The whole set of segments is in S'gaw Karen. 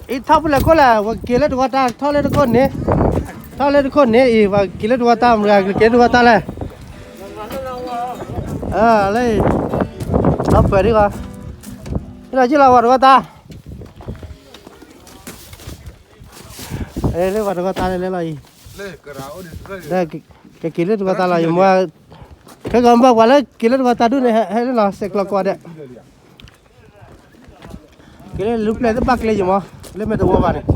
အံၤထီၣ်ဖဲလဲၣ်ခိၣ်လဲၣ် ပှၤက့ၤလၢတဝီတၢ် ထီၣ်လၢတခိၣ်န့ၣ်, ထီၣ်လၢတခိၣ်န့ၣ်အံၤ ပှၤက့ၤလၢတဝီတၢ် မတၤက့ၤလၢတဝီတၢ်လဲၣ်, လၢ, ဒီးပှဲၤဒံးဃီ, ဟ့ၣ်လီၤက့ၤလီၤပှၤတဝီတၢ်, လၢပှၤတဝီတၢ်လဲၣ်လီၤအံၤ, ကက့ၤလၢတဝီတၢ်လီၤအံၤမ့ၢ်, ခဲကီးဘၣ်ပှၤလၢက့ၤလၢတဝီတၢ်ဒူၣ်န့ၣ် ဟဲလီၤစဲးကျီးကိးဂၤဒဲး က့ၤလၢလူၤပျဲၢ်သ့ၣ်ဘၣ်ကျဲယမီၤ, လၢမဲာ်တဝီဘၣ်န့ၣ်,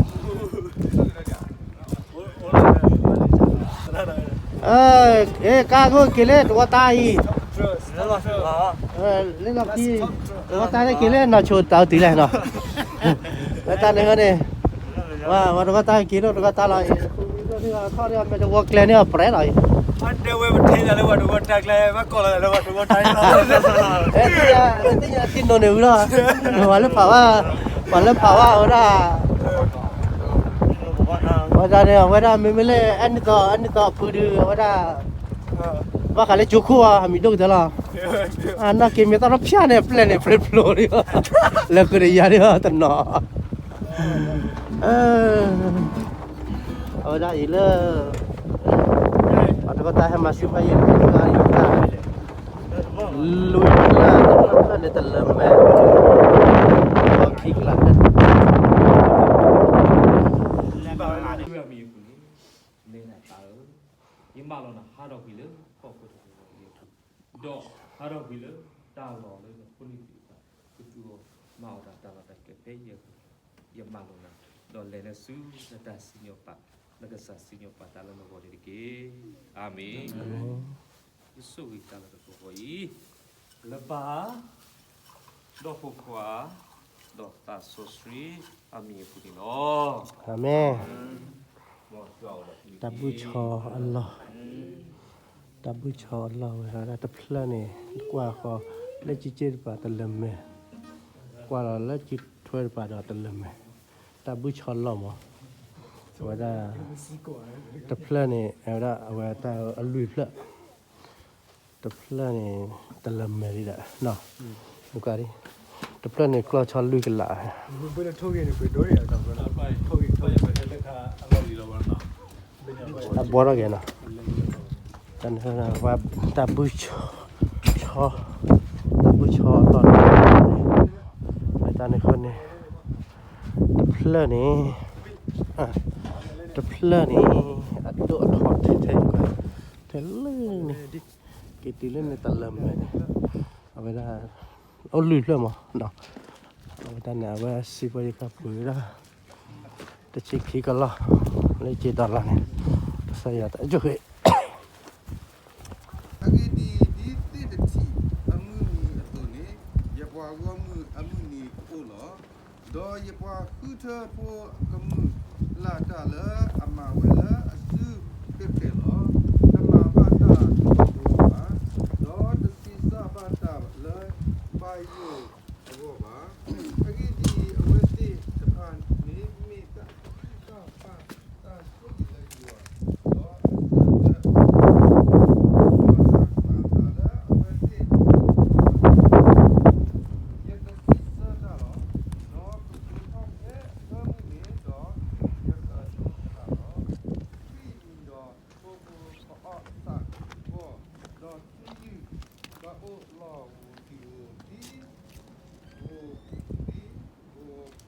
အဲ ကါခိၣ်က့ၤလၢတဝီတၢ်အံၤ, လၢလီၢ်ခံ, တဝီတၢ်န့ၣ်က့ၤလၢနီၢ်ဆိတၢ်အီၤတုၤလဲၣ်နီၤ, လၢတၢ်န့ၣ်န့ၣ်, ပှၤတဝီတၢ်က့ၤလၢတဝီတၢ်လီၤအံၤ, ထီၣ်ဒီးမဲာ်တဝီကျဲန့ၣ်အပြဲလီၤအံၤ ပှၤတဲဝဲပထဲလၢပှၤတဝီတၢ်ကျဲ ဘၣ်ကိးလီၤလၢပှၤတဝီတၢ်လီၤ, သ့ၣ်ညါသ့ၣ်နီၣ်န့ၣ်ဝံၤလီၤ, ပှၤလၢဖးဝါ, ပှၤလၢဖးဝါအဝဲဒၣ်, အဝဲဒၣ်န့ၣ် အဝဲဒၣ်မ့မ့ၢ်လၢ အဲန့ၣ်သီ အဲန့ၣ်သီအဖုဒုး အဝဲဒၣ်, ဘၣ်ဃးလၢကၠိခိၣ်အီၤ အမံၤဒိၣ်ကတၢၢ်လီၤ, အနီၢ်က့ၤမ့ၢ်သီၣ်ထီၣ်ဖၠၣ်န့ၣ် ပျဲၢ်န့ၣ် ပျဲၢ်ဖျိးန့ၣ်, လၢဃုာ်ဒီးယၤန့ၣ်တနီၤ အဝဲဒၣ်အံၤလၢ, ပှၤတဝီတၢ်ဟဲမၤစၢၤဖဲယဲၢ်တက့ၢ်လီၤ, လွံၢ်ကလးတဖျၢၣ်န့ၣ်တလၢာ်မဲာ်, ခံကလးတဖျၢၣ်, မ့ၢ်နသးဧၢ, ယမၢလီၤနၤဟးထီၣ်ကွံာ်လၢဟီၣ်ခိၣ်တကပၤအံၤအပူၤ, ဒီးဟးထီၣ်ကွံာ်လၢတၢ်လီၢ်လၢနဖိနံၤသ့ၣ်တဖၣ် ကသူအီၤမၤအီၣ်တၢ်တၢ်လီၢ်တၢ်ကျဲဖဲအံၤအပူၤ, ယမၢလီၤနၤ, ဒီးလဲၤနဆူနတၢ်စံၣ်ညီၣ်ပာ်, နကစၢ်စံၣ်ညီၣ်ပာ်တၢ်လၢနဂီၢ်န့ၣ်တက့ၢ်. အၤမ့ၣ်. ယဆိၣ်ဂ့ၤတၢ်လၢနဂီၢ်အံၤ, လၢပၢ်, ဒီးဖိခွါ, ဒီးသးစီဆှံအမံၤအပူၤန့ၣ်လီၤ. အၤမ့ၣ်. တၢ်ဘုၣ်ဆီအလီၢ်, တၢ်ဘုၣ်ဆီအလီၢ်ဝဲဒၣ်တဖျၢၣ်န့ၣ်, ကွၢ်ဃီ, လၢကံက့တပၤတလၢာ်မဲာ်, ကွၢ်လီၤလၢကံထွဲတပၤဒီးတလၢာ်မဲာ်, တၢ်ဘုၣ်ဆီလီၢ်မး, အဝဲဒၣ်, တဖျၢၣ်န့ၣ် အဝဲဒၣ်အဝဲတၢ်အလွံၢ်ဖျၢၣ် တဖျၢၣ်န့ၣ် တလၢာ်မဲာ်ဒံးဒၣ်, တဖျၢၣ်န့ၣ် ကျီၢ်ဆီလွံၢ်ကလး, အဘှီထီၣ်က့ၤနီၤ, တၢ်ဘုၣ်ဆီ, တၢ်ဘုၣ်ဆီလီၢ်, တၢ်န့ၣ်ဃီန့ၣ်, တဖျၢၣ်န့ၣ်, တဖျၢၣ်န့ၣ်, အဒိၣ်အထီထဲထဲ, ထဲလၢန့ၣ်, က့ၤတုၤလၢန့ၣ်တလၢာ်မဲာ်န့ၣ်, အဝဲဒၣ်, အိၣ်လွံၢ်ဖျၢၣ်မး, အဝဲဒၣ်န့ၣ် အဝဲစံးပှၤယကပှ့ၤဝဲဒၣ်, တဆံခံကလီၢ်, လၢက့ဒီလၣ်န့ၣ်, ကစၢ်ယွၤတၢ်အုၣ်က့ၤ အဂ့ၢ်ဒ်အံၤ, ဒ်သ့ၣ်တထံၣ်အမုၢ်နံၤအသိးန့ၣ်, ယပှၤဂီၢ်မုၢ်အမုၢ်နံၤကအိၣ်လီၤ. ဒီးယပှၤဃုထၢဖိကမုာ်လၢ်တၢ်လၢအမၤဝဲလၢအစု